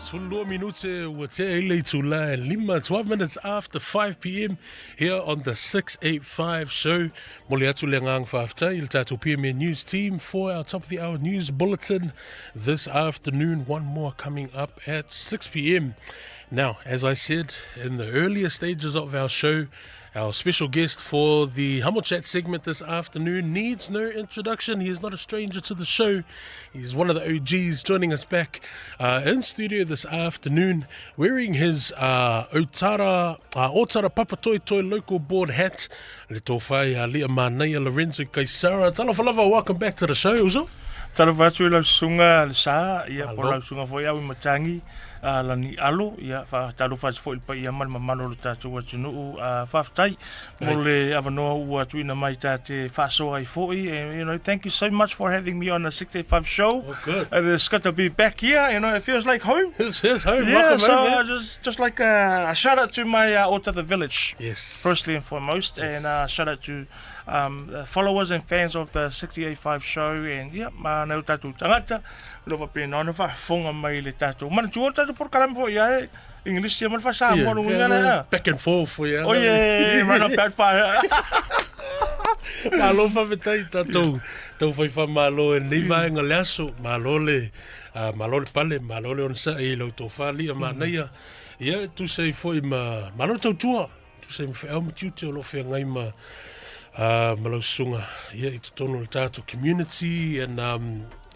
12 minute ua tea i le itula e lima, 12 minutes after 5 p.m. here on the 685 Show. Mole atu le agaga faafetai i le tatou PMN News team for our top of the hour news bulletin this afternoon. One more coming up at 6 p.m. Now, as I said in the earlier stages of our show, our special guest for the Humble Chat segment this afternoon needs no introduction. He is not a stranger to the show. He's one of the OGs joining us back in studio this afternoon, wearing his Otara Papatoetoe local board hat. Le tofai lia manaia Lorenzo Kaisara. Talofa lava, welcome back to the show, uso. Talofa atu i lau susuga le sa, ia po lau susuga foi au i Matangi, lani alo, ia faatalofa atu foi i le paia ma le mamalu o le tatou atunuu, faafetai mo le avanoa ua tuuina mai ta te faasoa ai foi, and thank you so much for having me on the 685 Show. Oh, good. It's good to be back here, it feels like home. It's his home. Yeah, welcome so home, man. Just like a shout out to my Otara village. Firstly and foremost, and shout out to followers and fans of the 685 Show, and yeah, ma nai o tatou tagata, o lo faapena ona faafofoga mai i le tatou. Manatua o le tatou polokalame foi ia e English ia ma le faa-Samoa luga ina lea. Back and forth. Yeah. Oh yeah, run about fire. Malo faafetai tatou tau fai faamalo e lenei vaega le aso. Malo le pale, malo le onosai i lau tofa lia manaia. Ia e tusa ai foi ma malo le tautua. Tusa ai ma feau ma tiute o lo o feagai ma lau susuga ia i totonu o le tatou community, and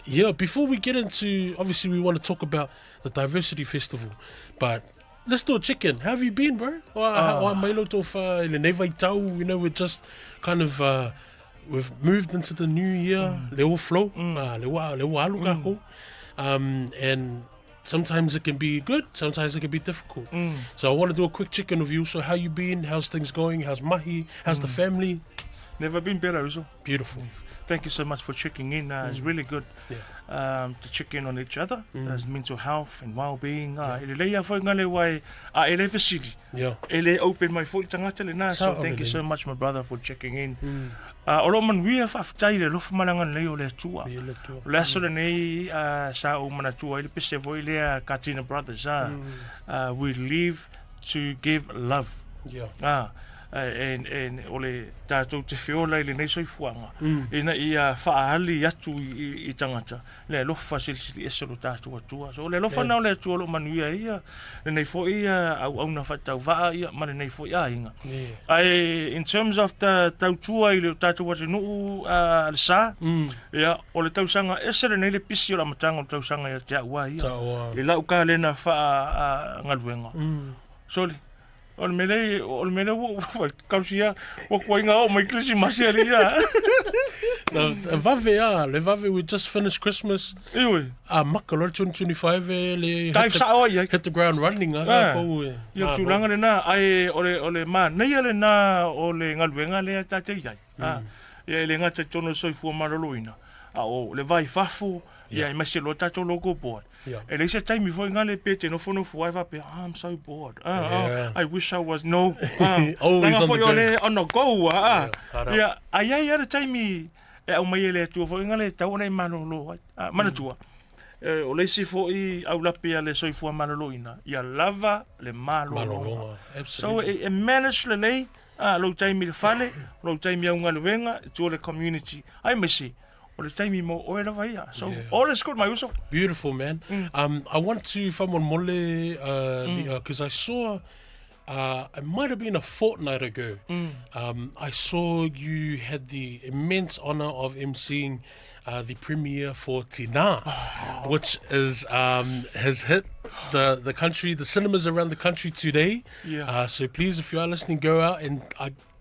yeah, before we get into, obviously we want to talk about the Diversity Festival, but let's do a check-in. How have you been, bro? Wa mai lau tofa i lenei vaitau, we're just kind of we've moved into the new year, le ua flow, le ua alu kākou. And sometimes it can be good, sometimes it can be difficult. So I want to do a quick check-in with you. So how you been? How's things going? How's mahi? How's the family? Never been better, uso. Beautiful. Thank you so much for checking in. It's really good to check in on each other. There's mental health and well-being. E lelei a foi ngale wai a e le fesili. E le open mai foi le tagata lena. So Sao thank you lelei. So much, my brother, for checking in. O lo manuia, faafetai le alofa malaga lelei o le Atua. Ia le Atua. O le aso lenei sa ou manatua ai le pese foi lea Katina Brothers. We live to give love. And o le tatou te feola i lenei soifuaga ina ia faaali atu i tagata le alofa silisili ese o lo tatou Atua. So o le alofa na o le Atua o lo o manuia ai ia lenei foi auauna faatauvaa ia ma lenei foi aiga. Ae in terms of the tautua i le tatou atunuu le sa, ia, o le tausaga ese lenei le pisi o le amataga o le tausaga ia te au a ia. Sao, ah. I lau kalena faa galuega. Soli, o le mele ua kausia ua kuaiga o mai Krisimasi ali ia. No, vave ah, le vave, we just finished Christmas. Iwe. Ah, maka loa le 2025 e le Dive sao ai ai. Hit the ground running ah, kou e. Ia tulaga lena, ae o le manaia lena o le galuega lea tatou i ai. Ah, ia e le gata i totonu o le soifua maloloina, a o le vai fafo, ia e maise loa tatou local board. E leai se taimi foi ngale pe te nofonofo ai faapea, "Ah, I'm so bored. Ah, oh, I wish I was," no. Ah, Always leaga on foi the o go. Le on the go ah. Yeah, hard up. Ia, ai ai le taimi e aumai e le Atua foi ngale tau ona e malolo ai. Ah, manatua. O le isi foi aulape a le soifua maloloina, ia lava le malologa. Malologa, So absolutely. e manage lelei lou taimi i le fale, lou taimi au galuega, i tua o le community. Ai maise, o le taimi mo oe lava ia. So all is good, my uso. Beautiful, man. I want to faamolemole because I saw it might have been a fortnight ago. I saw you had the immense honor of emceeing the premiere for Tina, which is has hit the country, the cinemas around the country today. So please, if you are listening, go out and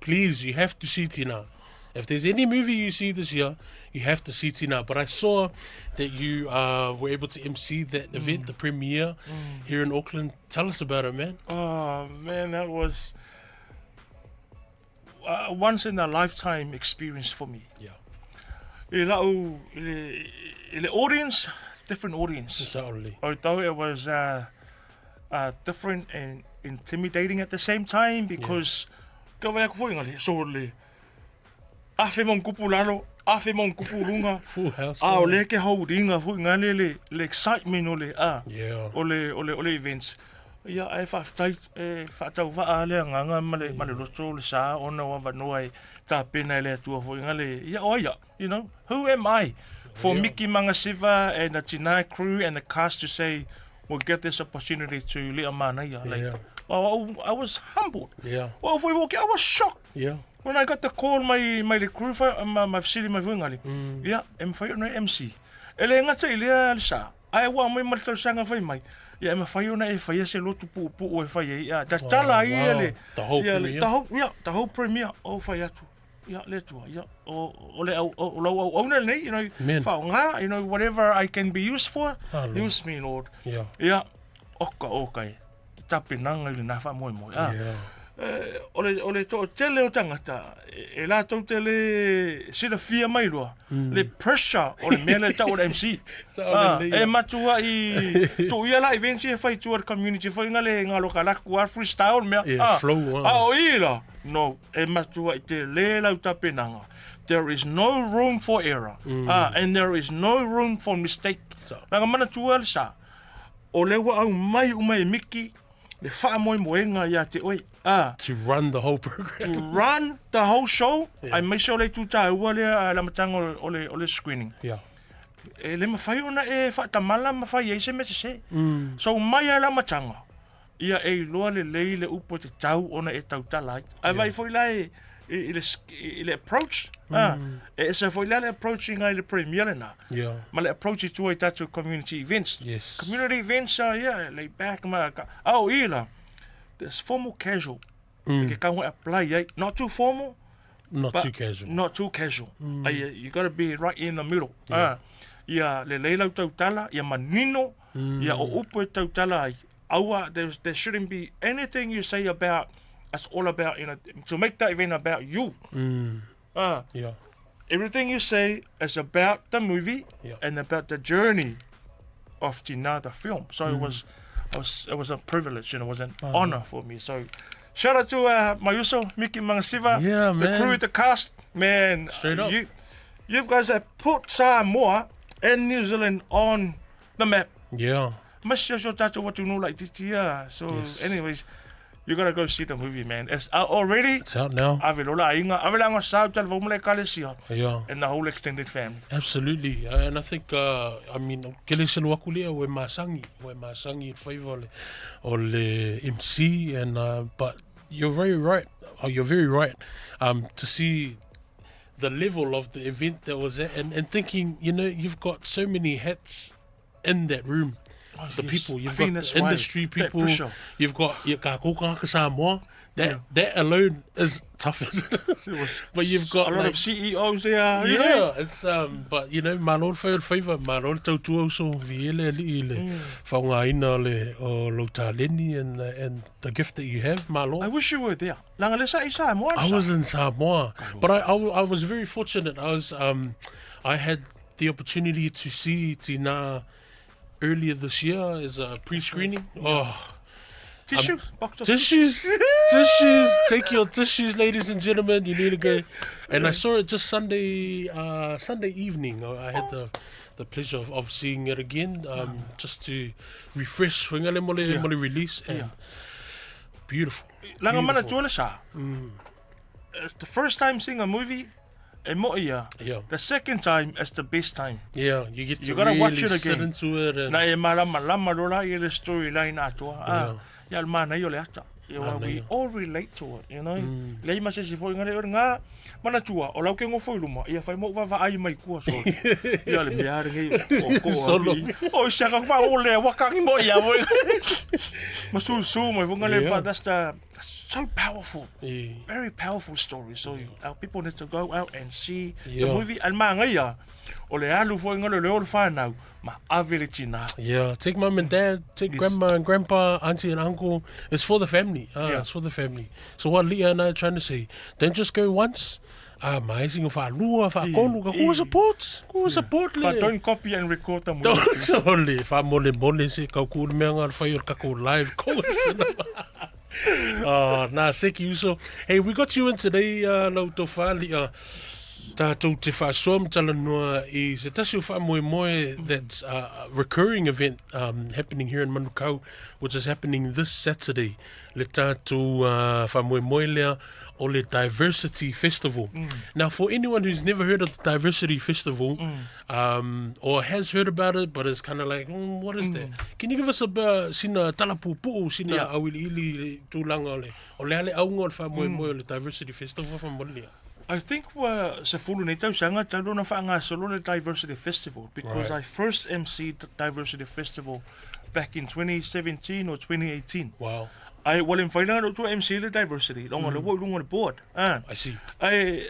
please, you have to see Tina. If there's any movie you see this year, you have to see Tina. But I saw that you were able to MC that event, the premiere here in Auckland. Tell us about it, man. Oh man, that was a once in a lifetime experience for me. I lau i le audience, different audience. Totally. Although it was different and intimidating at the same time because ka vai aku foi ngale so le afe mo kupu lalo. afe ma ona tupu luga. Full house. A o lea ke hold-ina foi ngale le, le excitement o le, a, Yeah. o le, o le, o le events. Ia, ae faafetai, e faatauvaa le agaga ma le, ma le loto o le sa ona o avanoa e tapena e le Atua foi ngale, ia o ai au, you know, who am I for Yeah. Miki Magasiva and the Tinā crew and the cast to say we'll get this opportunity to Li'a Manaia. Like, Yeah. oh, I was humbled. Yeah. Well, foi o ke- I was shocked. Yeah. When I got the call mai mai le crew fa ma ma fesili mai foi ngale. Ia, e mafai ona e MC. E le gata i lea le sa. Ae ua aumai ma le tausaga fai mai. Ia e mafai ona e faia se lotu puupuu e fai ai. Ia, tatala ai ia wow. le The whole ia le premiere. the whole, ia, the whole premiere o fai atu. Ia, le Atua, ia, o, o le au, o, o lau auauna lenei, you know, Amen. faaaoga, you know, whatever I can be used for, Ah, Lord. use me, Lord. Yeah. Ia, oka oka e, te tapenaga i lena faamoemoe. Ah, Yeah. eh, o le, o le toatele o tagata, e, e latou te le silafia mai loa, le pressure o le mea lea e tau o le MC. Sa Ah, o le e matuai tuuia la events ia e fai i tua i le community foi nga le galoka laku a freestyle mea. Yeah, Ah, flow, ah. a o i la, no, e matuai tele lau tapenaga. There is no room for error. Ah, and there is no room for mistake. Sa. Leaga manatua le sa, o lea ua aumai uma e Miki le faamoemoega ia te oe. Ah, To run the whole program. to run the whole show, yeah. Aemaise o le itu taua lea a le amataga o le, o le, o le screening. Yeah. E le mafai ona e faatamala ma fai ai se mea sesē. So mai lava i le amataga, ia e iloa lelei le upu e tatau ona e tautala ai. Ae vaai foi la e, i, i le, i le approach, ah, e ese foi la le approach i le premier lena. Yeah. Ma le approach i tua i tatou community events. Yes. Community events are, yeah, laid back ma ka, a o i la, there's formal casual. Ke kaua e apply ai, not too formal, Not but too casual. Not too casual. Ai, you gotta be right in the middle. Yeah. Ah, ia lelei lau tautala, ia manino, ia o upu e tautala ai. Aua, there shouldn't be anything you say about, it's all about, you know, to make that event about you. Ah, Yeah. everything you say is about the movie Yeah. and about the journey of Tinā, the film. So it was, it was a privilege and it was an honor for me. So shout out to my uso, Miki Magasiva, Yeah, the man. crew, the cast, man. Straight up. You guys have put Samoa and New Zealand on the map. Yeah. Must just tatou atunuu laitiiti ia. So Yes. anyways, you gotta go see the movie, man. It's out already. It's out now. Ave lola aiga, ave le agasau talavou ma le ekalesia. Yeah. And the whole extended family. Absolutely. And I think, I mean, ke le selu aku lea, ua e masangi, ua e masangi i le faiva o le, o le MC, and, but you're very right. Oh, you're very right. To see the level of the event that was at, and thinking, you know, you've got so many hats in that room. Oh, The yes. people, I you've think got that's the why industry that people, pressure. you've got your kākou kāka Samoa. That Yeah. that alone is tough as it is. It was But you've got a lot like, of CEOs there. you know? Yeah, it's but you know, malo le fai o le faiva, malo le tautua uso viia le alii i le faaaogaina o le o lou taleni and the gift that you have, malo. I wish you were there. Leaga le sa i Samoa le I sa. was in Samoa, but I was very fortunate. I was I had the opportunity to see Tinā earlier this year as a pre-screening. Oh, Tissues, box of tissues, tissues. Take your tissues, ladies and gentlemen. You need to go. And I saw it just Sunday, Sunday evening. I had the pleasure of seeing it again, just to refresh. Faiga le mo le Yeah. mo le release and Yeah. beautiful. Leaga Beautiful. manatua le sa. It's the first time seeing a movie, e mo'i ia. Yeah. The second time is the best time. Yeah, you get to You gotta really watch it sit again. into it and Na e malamalama lola ia le storyline atoa. Ah, Yeah. ia le manaia o le ata. Ia Manaia. we all relate to it, you know. Leai ma se isi foi ngale o le ngā manatua, o lau ke ngofo i luma, ia whai mo vaavaai mai kua so. Ia le mea are ngei, o ko Solo. O i siaka wha o le wakangi mo ia foi. Ma su mai foi ngale, Yeah. but that's the, that's so powerful. Yeah. Very powerful story. So our people need to go out and see the Yeah. movie. Al maangaia, o le alu foi ngale le o le whanau, ma ave le tina. Yeah, take mum and dad, take Yes. grandma and grandpa, auntie and uncle. It's for the family. Yeah. It's for the family. So what Leah and I are trying to say, don't just go once. Ah, mai singa whaalua, whaakolu, ka kua support, kua support le. But don't copy and record the movie. Don't le, whaamole mole se, kau kuru mea ngā whai o kako live ko cinema. Oh, nah, seki uso. Hey, we got you in today, lau tofa, Leah. Tātou te faasoa ma talanoa i se tasi o faamoemoe that's a recurring event um, happening here in Manukau, which is happening this Saturday. Le tātou uh, faamoemoe lea o le Diversity Festival. Mm. Now, for anyone who's never heard of the Diversity Festival, mm. um, or has heard about it, but is kind of like, mm, what is mm. that? Can you give us a uh, sina talapupu'u, sina yeah. auiliili tūlanga o le, o le ale aunga o le faamoemoe mm. o le Diversity Festival whamolia? I think ua sefulu nei tausaga talu ona faagasolo le Diversity Festival because right. I first MC'd Diversity Festival back in 2017 or 2018. Wow. Ai ua le mafai la ona ou toe MC le Diversity leaga o lea ua ou i luga o le board. Ah. I see. Ae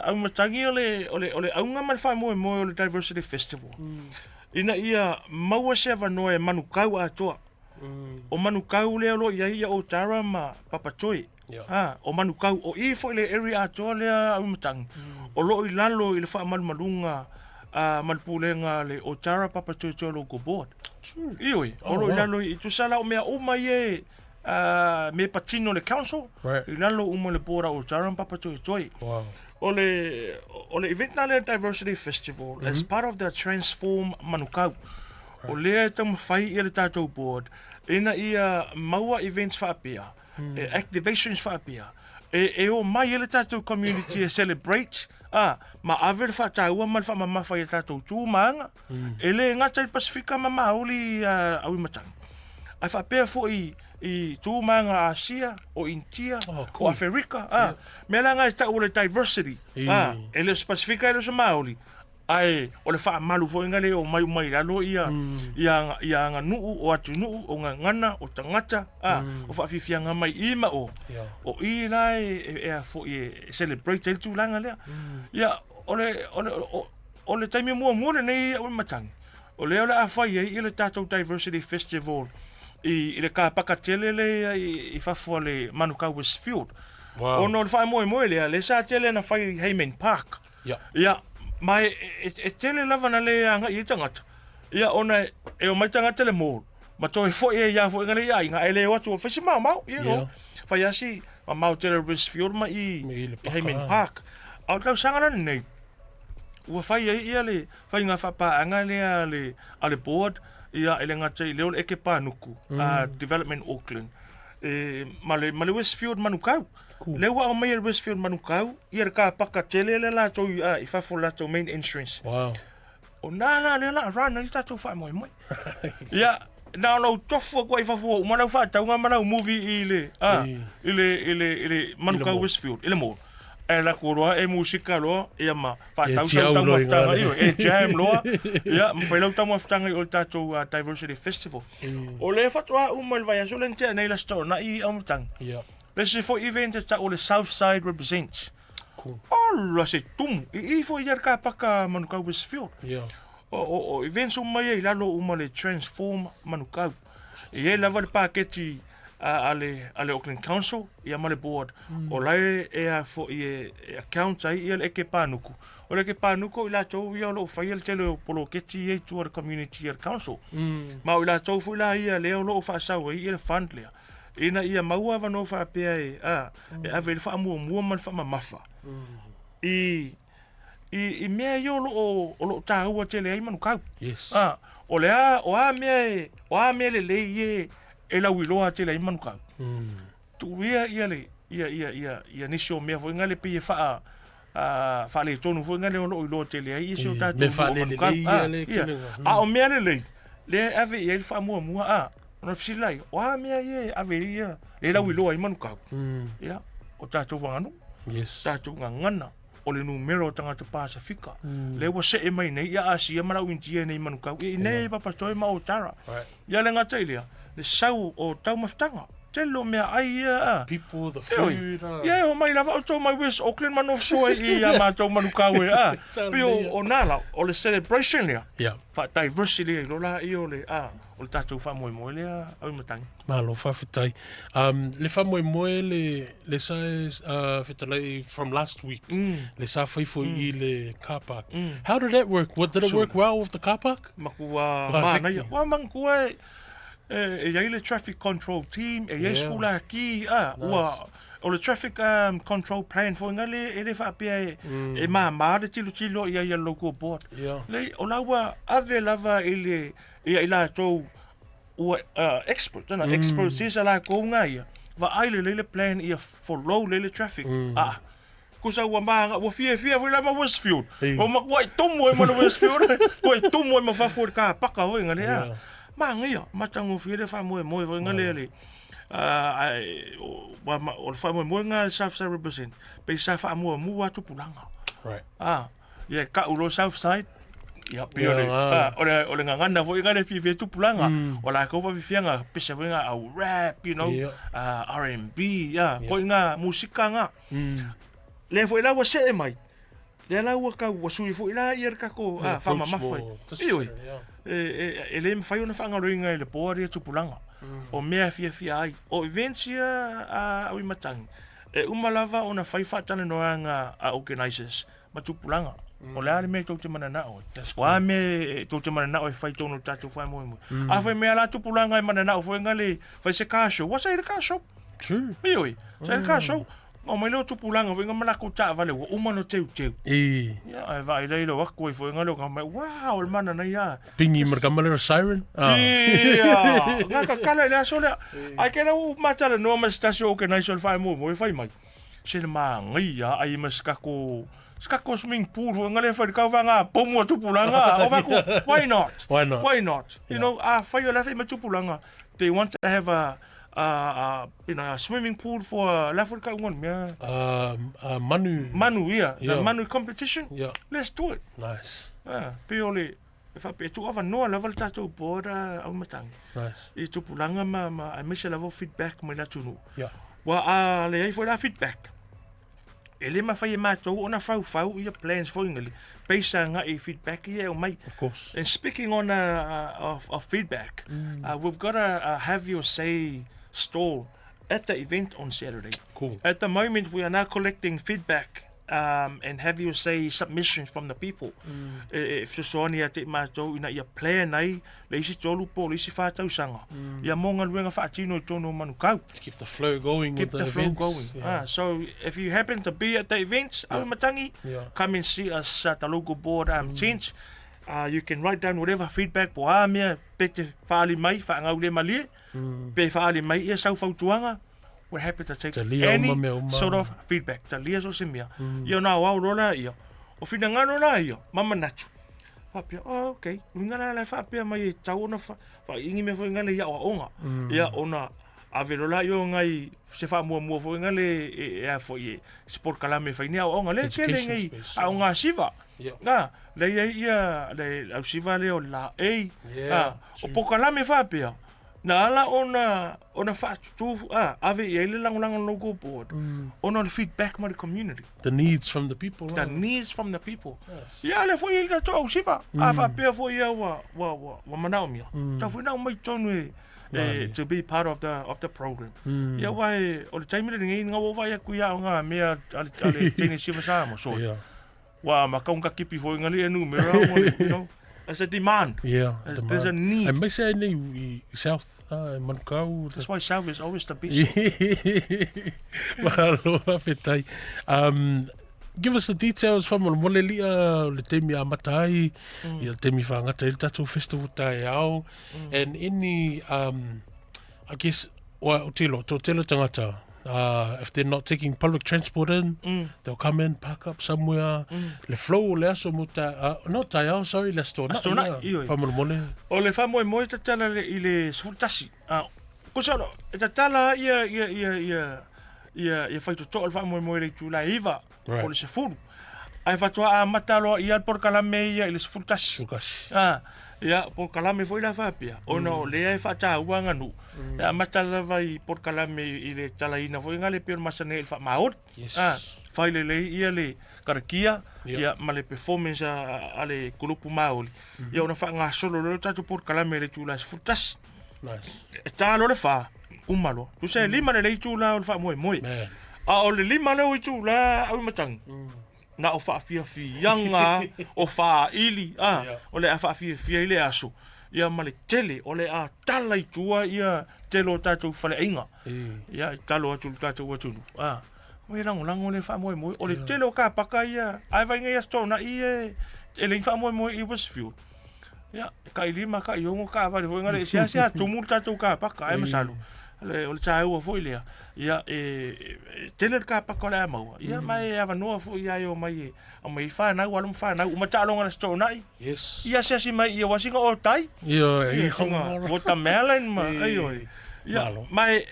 aumatagi o le o le o le auga ma le faamoemoe o le Diversity Festival. Mm. Ina ia maua se avanoa e manukau atoa. Mm. O manukau lea o lo o i ai ia Otara ma Papatoe. Yeah. O Manukau, o i foi le area atoa lea Auimatagi, mm. o loo i lalo i le faamalumaluga a ma le pulega a le Otara Papatoetoe Local Board. True. Ioe, o oh, loo i lalo i tusa la o mea uma ia uh, me patino le council, right. i lalo uma le board a Otara ma Papatoetoe. Wow. O le, o le event na lea Diversity Festival mm -hmm. as part of the Transform Manukau. Right. O lea e taumafai ia le tatou board ina ia maua events faapea mm. e activations faapea, e, e o mai e le tatou community e celebrate, a, ma ave le faataua ma le faamamafa i a tatou tu ma aga, mm. e le gata i le Pasifika ma Maoli uh, Auimatagi. Ae faapea foi i tu ma aga Asia, o Intia, oh, cool. o Aferika, a, yeah. mea la nga e tau o le diversity, a, e le o se Pasifika e le o se Maoli, Ae o le faamalu foi nga le o mai uma i lalo ia mm. ia ia aganuu o atunuu o gagana o tagata a mm. o faafiafiaga mai i ma o yeah. o i la e, e, e a foi e celebrate ai le tulaga lea mm. ia o le o le o, o le taimi muamua lenei au e matagi o lea o le a fai ai ia le tatou diversity festival i, i le kapaka tele le i, i fafo a le Manukau Westfield. Wow. Ona o le faamoemoe lea, lea sa tele na fai i Hayman Park. Ia. Ia, ma e, e, e tele lava na le agai ai tagata. Ia, ona e, e omai tagata le mall, ma toe foi ai ia foi ngale ia aiga, e le o atu, fai si maomao, you know. Yeah. Fai asi, mamao tele Westfield ma i, Ma i le i Hayman paka. Park. A o le tausaga la lenei, ua fai ai ia le faiga faapaaga lea a le, a le board, ia, e le gata i lea o le eke panuku, mm. a Development Auckland, e, ma le, ma le Westfield Manukau. Cool. Lea ua aumai e le Westfield Manukau, ia le kapaka tele lea latou i, i fafo o le latou main entrance. Wow. O nā la lea la run ai le tatou faamoemoe. Ia, na ona ou tofu atu ai i fafo ua uma lau faatauga ma lau movie i le, a, i le, i le, i le Manukau Westfield, i le mall. Ae alu atu loa e musika loa, ia ma faatau sau taumafataga, ioe, e jam loa, ia ma fai lau taumafataga i o le tatou uh, Diversity Festival. Mm. O lea faatoa uma i le vaiaso lea na tea nei le Aso Toonai i Aumatagi. Yeah. Le isi foi event e tau o le Southside Represents. Cool. Ola se tumu. I i foi ia le kapaka Manukau Westfield. Yeah. O, o, o events uma ia i lalo uma le Transform Manukau. E i ai lava le paketi a, a, le, a le Auckland Council ia ma le board. Mm. O la e, e a foi e, e account ai ia le eke panuku. O le eke panuku o i latou ia o lo o faia le tele o poloketi ia i tua o le community a le council. Mm. Ma o i latou foi la ia lea o lo o faasau ai ia le fund lea. Ina ia maua avanoa faapea e, a, e ave i le faamuamua ma le faamamafa i, i, i mea ia o lo o, o lo o taua tele ai Manukau. Yes. A, o le a, o a mea e, o a mea lelei e, e lauiloa tele ai Manukau. Mm. Tuuia ia le, ia, ia, ia, ia nisi o mea foi ngale pei e faa, a, faaletonu foi ngale o lo o iloa tele ai ia si o tatou Mea nuu o Manukau. faalelelei A, ia le ia. kelega. A o mea lelei, lea e ave i ai le faamuamua, a, ona fesili lai, o a mea ia e ave ai ia, le lauiloa ai Manukau? Mm. Ia, o tatou aganuu, Yes. tatou gagana, o le numera o tagata Pasifika. Mm. Lea ua see mai nei ia Asia ma lau India nei Manukau. Ia inei yeah. Papatoe ma Otara. Right. Ia le gata i lea, le sau o taumafataga. Tele o mea ai ia. A. People, the Ioe. food. ah. Ia e omai lava outou mai West Auckland ma nofo ai i a matou Manukau e. A. Pei o, o nā la, o le celebration lea. Yeah. Faa-diversity ai loa laia o le, a, o le tatou faamoemoe lea Auimatagi. Malo faafetai. Um, le faamoemoe le, le sa e uh, fetalai from last week, Mm. le sa fai foi i le car park. How did that work? What, did it work well with the car park? Makua Ua manaia. seki. Ua manatua e, e, e i ai le traffic control team, e i ai Yeah. skula ki, a, ua, O le traffic um, control plan foi ngale e le faapea e, mm. e māmā le tilotilo i ai a le local board. Yeah. Le, o la ua ave lava i le, ia i latou ua uh, expert, tana, mm. expert sisa lakou ngā ia. Vaai lelei le plan ia follow lelei le traffic. Mm. Ah, kusa ua maga, ua fiafia foi la ma Westfield. Ei. O makuai tumu ai ma le Westfield. Kuai tumu ai ma fafo i le kapaka foi ngale a. Yeah. Magaia, matagofie le faamoemoe foi ngale le ai, o wa ma- o le faamoemoe nga le Southside represent pe sa faamuamua tupulaga. Right. Ah, ia ka'u loa Southside ia pei o le Ia, ah, o le o le gagana foi nga le fiafia tupulaga. O lakou faafiafiaga pesa foi nga au rap, you know, Ia. ah, R&B, ia, koiga musika ga. Mm. Lea foi la ua se'e mai, lea la ua kau ua sui foi la ia le takou ah, faamamafa Approach i. Ioe, yeah. e, e, e lē mafai ona faagaloina e le board ia tupulaga o mea e fiafia ai. O events ia a auimatagi, e uma lava ona fai faatalanoaga a organizers ma tupulaga. O le a le mea tou te mananao ai? O a mea e tou te mananao e fai i totonu o le tatou faamoemoe? Afai mea la tupulaga e mananao foi ga le fai se car show, ua sa i le car show. True. Ioe, sa i le car show. Ona omai lea o tupulaga foi nga ma lakou taavale ua uma ona teuteu. I. Ia, ae vaai lea i lou aku ai foi nga leo ka mai, wow, o le mana nei a. Pingi ma le kama lea o siren. Ah. Ia, nga kakala i le aso lea. Ae kela ua matalanoa ma se tasi o organizer o le faamoemoe fai mai. Se le magaia ai ma se kako se kako swimming pool foi nga le fai le kauvaga pomu a tupulaga. O vaku, why not? Why not? Why not? You know, afai o le a fai mai tupulaga, they want to have a a, you know, a swimming pool for a, la foi ka unga mea. Manu. Manu, ia. The Manu competition. Yeah. Let's do it. Nice. Ah, pe o le, e faapea, e tuuavanoa lava le tatou board a Auimatagi. Nice. I tupulaga ma, ma aemaise lava o feedback mai le atunuu. Yeah. Ua a leai foi la feedback. E le mafai e matou ona faufau ia plans foi ngali. Peisa agai i feedback ia e aumai. Of course. And speaking on of, of feedback, we've got a, a have your say stall at the event on Saturday. Cool. At the moment, we are now collecting feedback um, and have your say submissions from the people. E, e fesoasoani ia te i matou ina ia plan ai le isi tolu po o le isi whā tausaga. Ia mō galuega faatino i totonu o Manukau. To keep the flow going Keep with the, the flow events. going. Yeah. Ah, so if you happen to be at the events, yeah. Auimatagi, Yeah. come and see us at the local board um, tent. You can write down whatever feedback po a mea pe te whaali mai, whaangau le malie, pe whaali mai ia sau fautuaga. We're happy to take Talia any uma mea uma. sort of feedback. Talia so se mea. Ia ona aoao loa laia. O finagalo laia, ma manatu. Faapea, oh, okay. Uiga la la e faapea mai e tatau ona faaiigi mea foi ngale i aoaoga. Ia ona ave loa laia o ngai se faamuamua foi ngale e, e a foi e se polokalame e fai nei aoaoga. Lea e tele Education nei space, aoga siva. Yeah. Na, lea i ai ia le au siva lea o le laei. Yeah, Ah, o polokalame faapea, na ala ona ona faatutū a ave i ai le lagolago a le local board ona o le feedback mai le community. The needs from the people. The ah. needs from the people. Yes. Ia lea foi e i ai le tatou ausiva. A faapea foi ia ua ua ua ua manaomia. Tau foi na aumai i totonu e e to be part of the of the program. Ia aua e o le taimi lenei na ua ou vaai atu i aoga mea a le a le teine siva Samoa so Yeah. ua makaunga kipi foi nga le numera ua le you know. There's a demand. Yeah, There's, demand. there's a need. Aemaise ai nei i South, ah, e Manukau. That's why South is always the best. Malo, faafetai. Um, give us the details faamolemole lia o le taimi amata ai, ia le taimi faagata ai le tatou festival taeao, and any, um, I guess, wa, o te iloa, toatele tagata, if they're not taking public transport in, they'll come in, park up somewhere. Le flow o le aso mo ta, not taeao, sorry, le aso Aso Toonai, ioe. Faamolemole. O le faamoemoe e tatala le, i le 11. Ah, kusa o, e tatala ia, ia, ia, ia, ia, ia faitotoa o le faamoemoe i le itula e iva, Right. o le sefulu. Ae faatoa amata loa ia le polokalame ia i le 11. Sukasi. Ah, ia, polokalame foi la faapea, ona o lea e faataua aganuu. E amata lava i polokalame i le talaina foi nga le pei o le masani ai i le faamaoni. Yes. Ah, fai lelei ia le karakia, Ia. ia, ma le performance a, a le kulupu Māori. Ia ona faagasolo loa le tatou polokalame i le itula e 11. Nice. E ta loa le fa, uma loa. Tusa e lima lelei itula o le faamoemoe. Man. A o le lima lea o itula auimatagi, na o faafiafiaga, o faaili, a, Yeah. o le a faafiafia i le aso. Ia ma le tele o le a tala i tua ia tele o tatou faleaiga. Ia e talo atu i le tatou atunuu. A, ua e lagolago lea faamoemoe. O le tele o kapaka ia, ae vaai nei Aso Toonai e e leai ni faamoemoe i Westfield. Ia, e tai 5, tai 6 taavale foi na e seasea tumu le tatou kapaka, ae masalo o le taua foi lea, ia e tele le kapaka o le a maua, ia ma e avanoa foi ia e omai e aumai ai fanau, alo ma fanau, uma taaloga i le Aso Toonai. Yes. Ia asiasi mai ia aua sina otai. Ioe, Ia sina watermelon ma ioe. Ia, Malo. ma e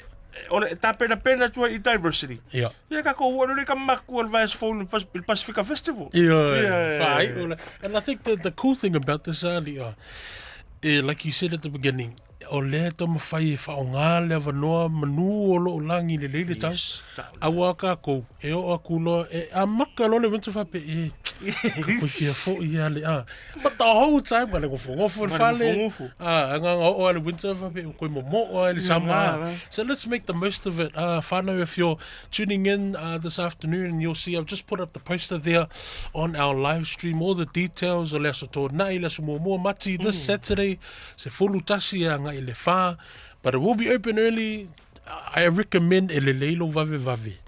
o le tapenapena atu ai i diversity. Ia. Ia tatou oo lea ka maku o le Vaiaso Fou i le Pasifika Festival. Ioe, Ia. faaiu le. And I think the cool thing about this, Ali, eh, like you said at the beginning, o lea e taumafai e faaaoga le avanoa manu o loo lagi lelei le tau. Yes, sao. Aua kākou, e oo atu loa, e amaka loa le winter faapea, e, ka koe fia foʻi ia le, ah. But the whole time, ka le gofogofo i le Ma le fale, gofogofo. ah, agaga oo lava i le winter faapea, ua koe momoʻo lava i le summer. Ia, la. So let's make the most of it. Whānau, if you're tuning in this afternoon, and you'll see I've just put up the poster there on our live stream, all the details o le aso Tōnaʻi, le aso muamua Mati, this Saturday, 11 e agai i le 4, but it will be open early. I recommend e lelei lou vavevave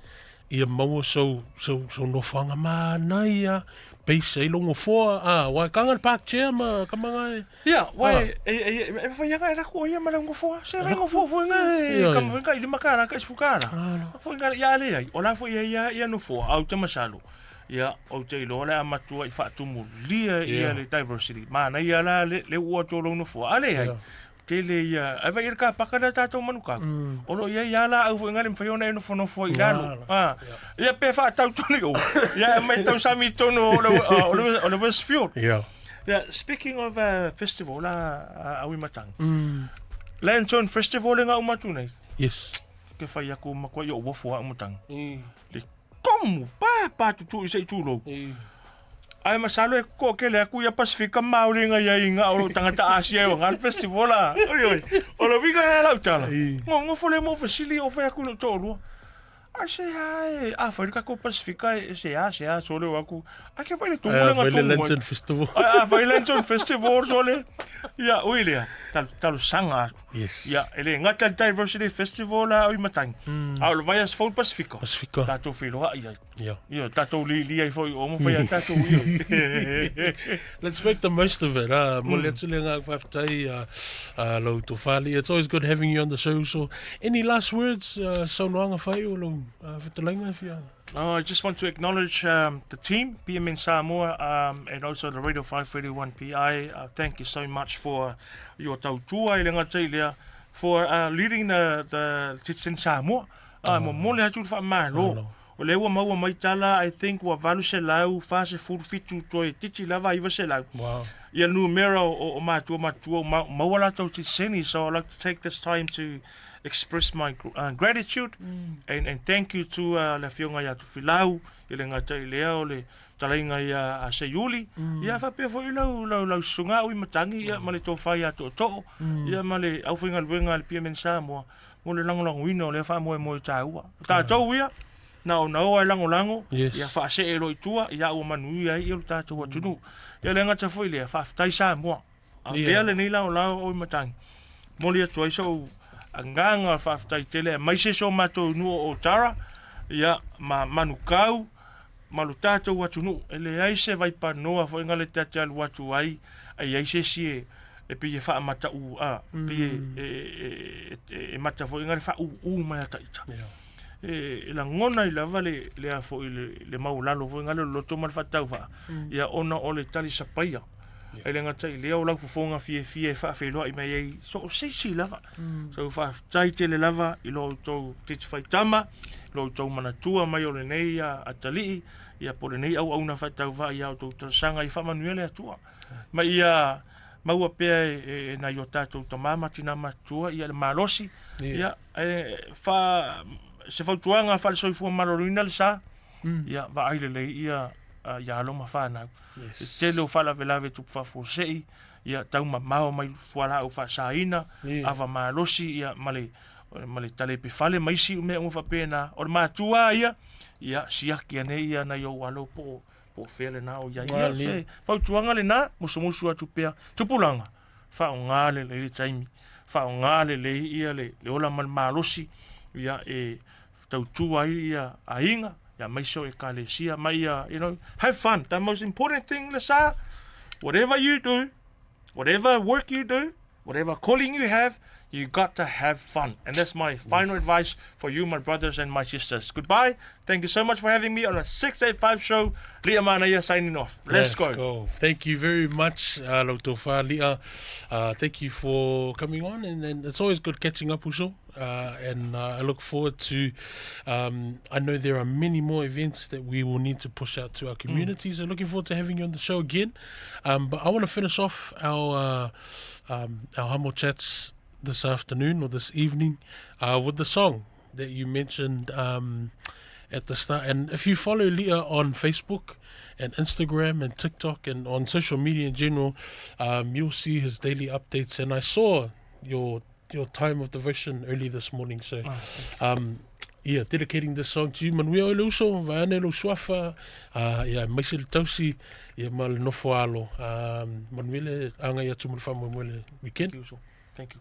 ia maua sou, sou, sou nofoaga manaia, base ai lou nofoa, ah, aua e kaga le park chair ma kamaga e. Ia, uae, e, e, e, e mafai aga e laku o ia ma lau nofoa. Se vai nofoa foi nga e Ioe. kama foi nga i lima kālā, kai sefu kālā. Foi nga ia le ai. O la foi ia ia ia nofoa, au te masalo. Ia, ou te iloa le a matua i faatumulia ia le diversity. Manaia la le, le ua atu o lou nofoa. A leai, tele ia, ai vai i le kapaka lea tatou Manukau. O lo o i ai lava laau foi nga le mafai ona e nofonofo ai i lalo. A, ia pe faatau tonu i o. Ia e aumai tausami i tonu o le, o le, o le Westfield. Yeah. Yeah, speaking of festival la a Auimatagi. Lantern Festival le nga uma atu nei. Yes. Ke whai aku ma koe i o wafo a Auimatagi. Le komu pa pa tutu i se i tūlou. Ai masalo e ko kele aku ia Pasifika Maori nga ia inga o lo tangata Asia e o ngā festival a. Oi oi. O lo winga e lau tala. Ngo ngofo le mo fesili o whai aku no tōrua. Ai se a e, a whai ka ko Pasifika e se a se a sole o aku. Ai ke whai le tumu Ai, le whai le ngā tumu. Lantern Festival. Ai a whai Lantern Festival sole. Ia ui lea, talo, talosaga atu. Yes. Ia, e le gata le Diversity Festival a Auimatagi, a o le Vaiaso Fou Pasifika. Pasifika. Tatou feiloai ai. Yeah. Ia, tatou lilia ai foi o ma fai a tatou ia. Let's make the most of it. Mole atu le agaga faafetai lau tofa. It's always good having you on the show. So, any last words, saunoaga faaiu o lau fetalaiga e fia? No, I just want to acknowledge the team, PMN Samoa, and also the Radio 531 PI. Thank you so much for your tautua i le gata i lea, for leading the Citizen Samoa. Momoli atu le faamalo. O lea ua maua mai tala, I think ua 847 toe titi lava 900. Wow. Ia numera o matua matua ua maua latou citizen, so I'd like to take this time to express my gratitude and thank you to le afioga ia Tofilau i le gata i lea o le talaiga ia a Seiuli, ia faapea foi lau lau lau susuga au i Matagi ia ma le tofa ia Tootoo ia ma le aufaigaluega a le PMN Samoa mo le lagolagoina o lea faamoemoe taua. O tatou ia, na ona o lava e lagolago, ia faasee loa i tua, ia ua manuia ai lo tatou atunuu. Ia le gata foi lea, faafetai Samoa. Avea lenei laolao o Matagi, momoli atu ai sou agaga faafetai tele aemaise so matou nuu o Otara, ia ma Manukau ma lo tatou atunuu. E leai se vaipanoa foi na le ta te alu atu ai, e i ai se isi e pei e faamataʻu, a, pei e mata foi na le faaūū mai a taita. E lagona ai lava le le a foi le maualalo foi na le loloto ma le faatauvaa, ia ona o le talisapaia. E le gata i lea o lau fofoga fiafia e faafeiloai mai ai so o se isi lava. So faafetai tele lava i lo outou titi faitama, i lo outou manatua mai o lenei atalii, ia po o lenei auauna faatauvaa i a outou talosaga ia faamanuia le Atua. Ma ia maua pea e nai o tatou tama ma tina matutua ia le malosi, ia e fa se fautuaga faale-soifua maloloina le sa, ia vaai lelei ia ia alo ma fanau. E tele o faalavelave tupu faafuasei, ia taumamao mai fualaau faasaina, ava malosi ia ma le ma le talepe fale ma isi mea uma faapena. O le matua ia, ia siaki ane ia nai ou alo po o fea lena o i ai. Ia, se fautuaga lena, musumusu atu pea tupulaga. Faaaoga lelei le taimi, faaaoga lelei ia le, le ola ma le malosi, ia e tautua ai ia aiga, ia aemaise o ekalesia, ma ia, you know, have fun. The most important thing, Lesa, whatever you do, whatever work you do, whatever calling you have, you got to have fun. And that's my final yes. advice for you, my brothers and my sisters. Goodbye. Thank you so much for having me on a 685 show. Lia Manaia signing off. Let's, Let's go. go. Thank you very much, uh, Lautofa Lia. Uh, thank you for coming on, and, and it's always good catching up, Uso. Uh, and uh, I look forward to. Um, I know there are many more events that we will need to push out to our community, mm. so looking forward to having you on the show again. Um, but I want to finish off our uh, um, our humble chats this afternoon or this evening uh, with the song that you mentioned um, at the start. And if you follow Leah on Facebook and Instagram and TikTok and on social media in general, um, you'll see his daily updates. And I saw your your time of devotion early this morning. So, ah, um, yeah, dedicating this song to you. Manuia o le uso, vaeane lou suafa, uh, ia, maise le tausi, ia ma le nofo alo. Um, manuia le agai atu mo le faamoemoe le weekend. Thank you, uso. Thank you.